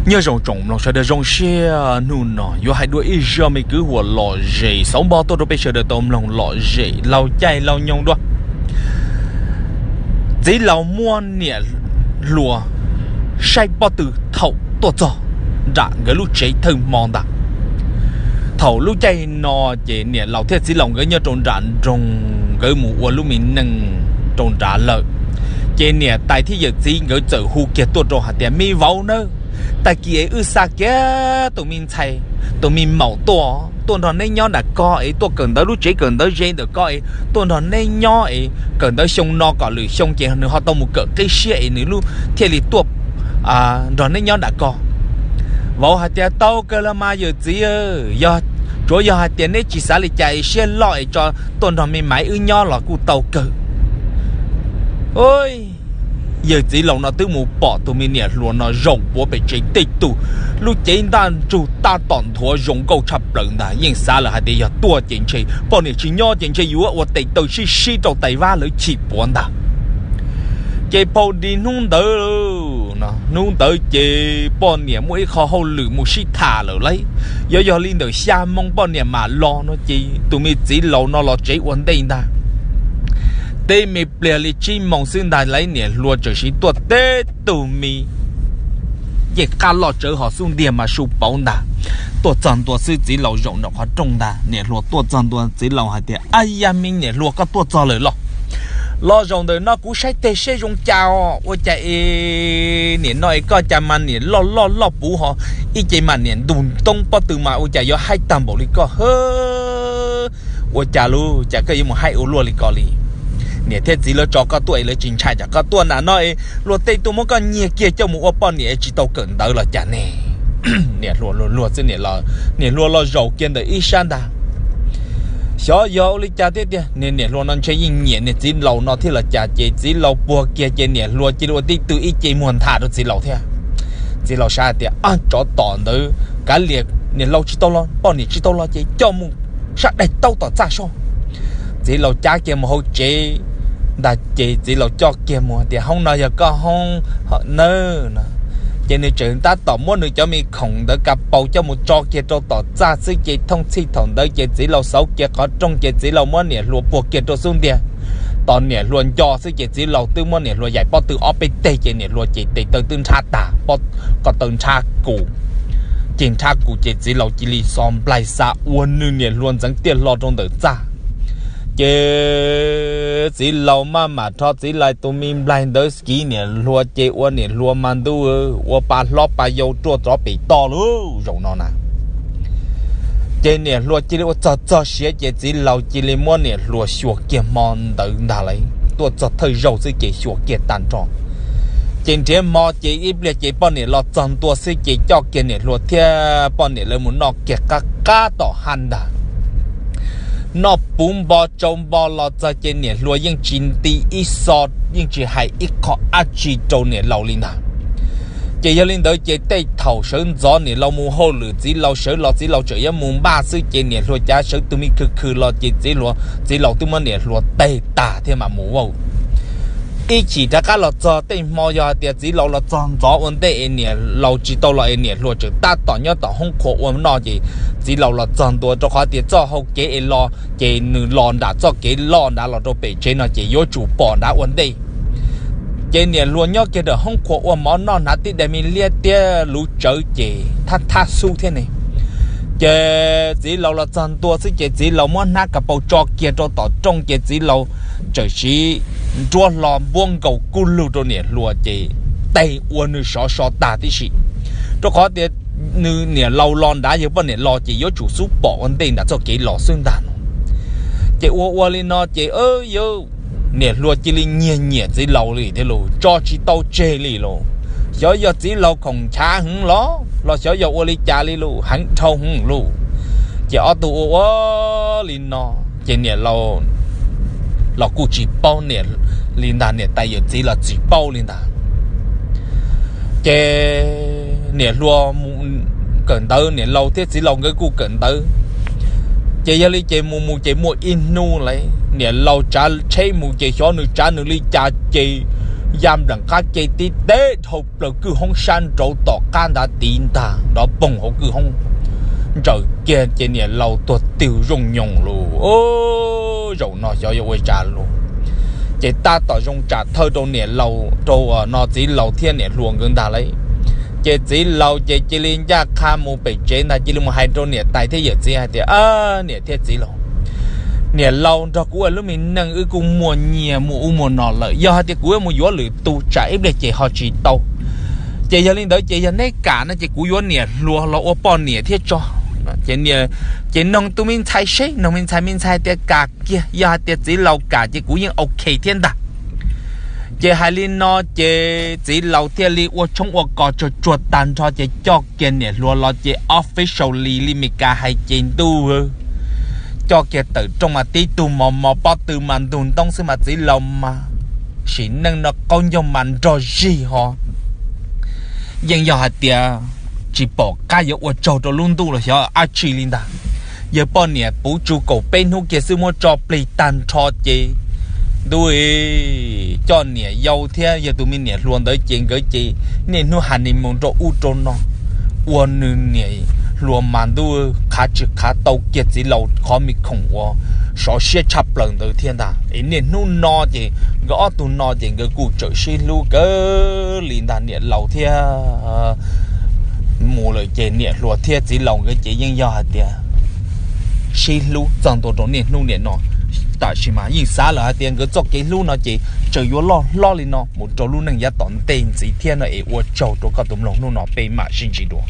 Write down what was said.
Nyob zoo tsoom mloog sawv daws, zoo siab hnub no yuav hais dua ib zaj me kwv huam lom zem xauv npo tuaj rau peb sawv daws tau mloog lom zem laug caij laug nyoog dua. Txiv laus muab niam hluas saib pob tw thaum tuaj txog nram nkawd lub tsev thawj hmo ntag. Thaum lub caij no ces niam laus thiab txiv laus nkawd nyob rau nram nroog, nkawd mus ua lub me neej rau nrad lawm. Ces niam tais thiab yawm txiv nkawd txawm hu kiag tuaj rau hais tias, me vauv nawb, tag kis es wb xa kiag tus me ntxhais, tus me maum tuaj, tuaj nrog neb nyob nram ko es tuaj kawm ntawv lub tsev kawm ntawv ze ntawm ko es tuaj nrog neb nyob es kawm ntawv xyoo no kom lwm xyoo ces nws ho tau mus kawm qib siab es nws lub thiaj li tuaj nrog neb nyob nram ko. Vauv hais tias, tau kawg los mas yawm txiv, tsuav yog hais tias neb tsis xav li cas es siab loj es tso tuaj nrog me maiv wb nyob los kuj tau kawg. Yawg txiv laus no twb mus pom tus me niam hluas no zaum puav pem tsev tej tug, lub cev ntaj ntsug tab tom nthuav zoo nkauj tshaj plaws ntag. Yeej xav lawm hais tias yog tuaj ces ntshe poj niam tsis nyob ces ntshe yuav ua tes taw sib sib rau tais vab lawv chim puav ntag. Ces phau di hnub ntawd, hnub ntawd ces poj niam muaj ib qho hauj lwm mus sib tham lawm lauj. Yog yog li ntawm xya moo poj niam mam los no ces tus me txiv laus no los tsev ua ntej ntag. Teb me pliag li tsib moo xwb ntag lauj, niam hluas txawm siv tuaj teb tug me ncej qab loj tsawv hos xub ntiag mas su pauv ntag. Tuaj txog ntua xwb txiv laus zaum nraum qhov rooj ntag. Niam hluas tuaj txog ntua txiv laus hais tias, a yam me niam hluas koj tuaj txog lawm los? Los zaum ntawm no kuv saib teg seb zoo cas os, ua cas es niam no es koj cas mas niam loj loj loj puv hos ib ce mas niam ntug ntoob pob tw mas ua cas yuav haib tag npaum li koj hab. Ua cas lub cas koj yuav mus haib ua luaj li ko li? Niam thiab txiv lawv tso koj tuaj es lawv tsis ntshai tsam koj tuaj nram no es luag tej tuaj muab koj nyiag kiag coj mus ua poj niam tsis tau kawm ntawv los cas ne? Niam hluas luag luag xwb, niam hluas los zaum kiag ntawm ib sab ntag. Xyov yog ua li cas thiab tiag, niam hluas no ntshe yeej nyiam niag txiv laus no thiab los cas ces txiv laus puag kiag ces niam hluas cia li ua tib tw ib ce muag ntha rau txiv laus thiab. Txiv laus xav tias, a, tsov tom ntawd kav liam niam laus tsis tau los, poj niam tsis tau los ces coj mus sab daig taub tom txaj soj. Txiv laus cab kiag mus hauv tsev ntag ces txiv laus coj kiag mus tias, hoob no yog koj hoob nawb no. Ces nws tseem tab tom muab nws cov me khoom ntawd ka paus coj mus tso kiag rau tom txaj xwb ces thooj txhij thaum ntawd ces txiv laus xauv kiag qhov rooj ces txiv laus muab niam hluas puag kiag rau xub ntiag. Tos niam hluas nco xwb ces txiv laus twb muab niam hluas yaim pob tw ob peb teg ces niam hluas ces tes taw twb nrhab tag, ko taw nrhab kus. Ces nrhab kus ces txiv laus cia li xo nplaig xa ua nws niam hluas ntxeev tiaj hlo rau ntawm txaj. Ces txiv laus maj mam rho txiv laus tus me nplaig ntawd kiv niam hluas ces ua niam hluas mas ntuj, ua pa hlob pa yau ruaj rov pem toj lub zaum no na. Ces niam hluas cia li ua txog txog siav ces txiv laus cia li muab niam hluas xyuas kiag hmo ntawd ntag lauj. Tuaj txog thawj zaug xwb ces xyuas kiag tag nrho. Ces nrhiav hmo ces ib pliag ces poj niam los txog ntua xwb ces coj kiag niam hluas thiab poj niam lawv mus noj kiag qab qab tom haj ntag. Noj puv npo tsau npo los txog ces niam hluas yeej tsis nti ib xo, yeej tsis hais ib qho dab tsi rau niam laus li ntag. Ces yog li ntawd ces tej thaum sawv ntxov niam laus mus hauj lwm txiv laus sawv los txiv laus tseem yuav mus npaj xwb ces niam hluas cav sawv tus me khw khw los ces txiv hluas, txiv laus twb muab niam hluas teg tag thiab mam mus vauj. Ib chim rov qab los txog tej hmo yog hais tias txiv laus los txog ntxov ua ntej es niam laus tsis tau los es niam hluas tseem tab tom nyob tom hoob qhua ua noj ces txiv laus los txog ntua rau qhov tias txoj hau kev es los ces nws los nram txoj kev loj nrad los rau pem tsev no ces yuav tsum pom nrad ua ntej. Ces niam hluas nyob kiag ntawm hoob qhua ua mov noj hnav tib daim me liab thiab luv tsawv ces thab thab xub thiab ne. Ces txiv laus los txog ntua xwb ces txiv laus muab hnab ka paus tso kiag rau tom rooj ces txiv laus txawm siv nruab hlo npuab nkaus kuj lug rau niam hluas ces teg ua nws sov so tag tib si. Rau qhov tias nws niam laus los nrad yog poj niam los ces yuav tsum xub pom ua ntej nram txoj kev los xwb ntag no. Ces ua ua li no ces niam hluas cia li nyiag nyiam txiv laus li thiab los tso tsis tau tseg li los. Xyov yog txiv laus khoom nchav heev los los xyov yog ua li cas li los heev dhau heev los. Ces ob tug ua ua li no ces niam laus los kuj tsis paub niam li ntag, niam tais yawm txiv los tsis paub li ntag. Ces niam hluas mus kawm ntawv, niam laus thiab txiv laus nkawd kuj kawm ntawv. Ces yog li ces mus mus ces muaj ib hnub lauj, niam laus tsav tsheb mus ces xyov nws tsav nws li cas ces ya nplam qab ke tib teb dhau plaws kwj hoob sab nraud tom qab ntav tiv ntag, nrov poog hauv kwj hoob. Ntsaws kiag ces niam laus tuag twg zoo nyoos lus. Zaum no xyov yuav ua cas lus. Ces tab tom zoo tsam thawj rau niam laus, rau no txiv laus thiab niam hluas nkawd ntag lauj. Ces txiv laus ces cia li ncaj qha mus pem tsev ntag, cia li mus hais rau niam tais thiab yawm txiv hais tias, Niam thiab txiv laus, niam laus nrog kuv ua lub me neej wb kuj muaj nyiaj muaj ub muaj no lawm, yog hais tias kuv yuav mus yuav lwm tus tsam ib pliag ces ho tsis tau. Ces yog li ntawd ces yog neb kam no ces kuv yuav niam hluas los ua poj niam thiab tso. Ces noog tus me ntxhais seb, noog me ntxhais, me ntxhais tias kam kiag, yog hais tias txiv laus kam ces kuv yeej ok thiab ntag. Ces hais li no ces txiv laus thiaj li ua tshoob ua kos tsuag tsuag tag nrho ces coj kiag niam hluas los ces officially li Meskas hais ces ntuj, coj kiag tawm rooj mas tib tug mos mos pob tw mas ntug ntoob xwb mas txiv laus mas sim neej no qaub ncaug mas nrog zig ho. Yeej yog hais tias tsis pom qab yuav ua tsaug rau lub ntuj los xyov dab tsi li ntag. Yawg poj niam puv tsu kaum peb hnub kiag xwb muab tso plig tag nrho ces ntuj, coj niam yau thiab yog tus me niam hluas ntawd ces nkawd ces niaj hnub honeymoon rau ub rau no, ua nws niam hluas mas ntuj qhav tsis qhav tau kiag txiv laus qhov me khoom uas sov siab tshaj plaws ntawd thiab ntag. Es niaj hnub no ces nkawd ob tug no ces nkawd kuj tseem sib hlub kawg li ntag niam laus thiab. Mus lawm ces niam hluas thiab txiv laus nkawd ces yeej yog hais tias sib hlub txog ntua rau niaj hnub niam no. Tam sis mas yeej xav lawm hais tias nkawd txoj kev hlub no ces tseem yuav loj hlob li no mus rau lub neej yav tom ntej ntxiv thiab no es ua tsaug rau koj tus mloog hnub no peb mam sib ntsib dua.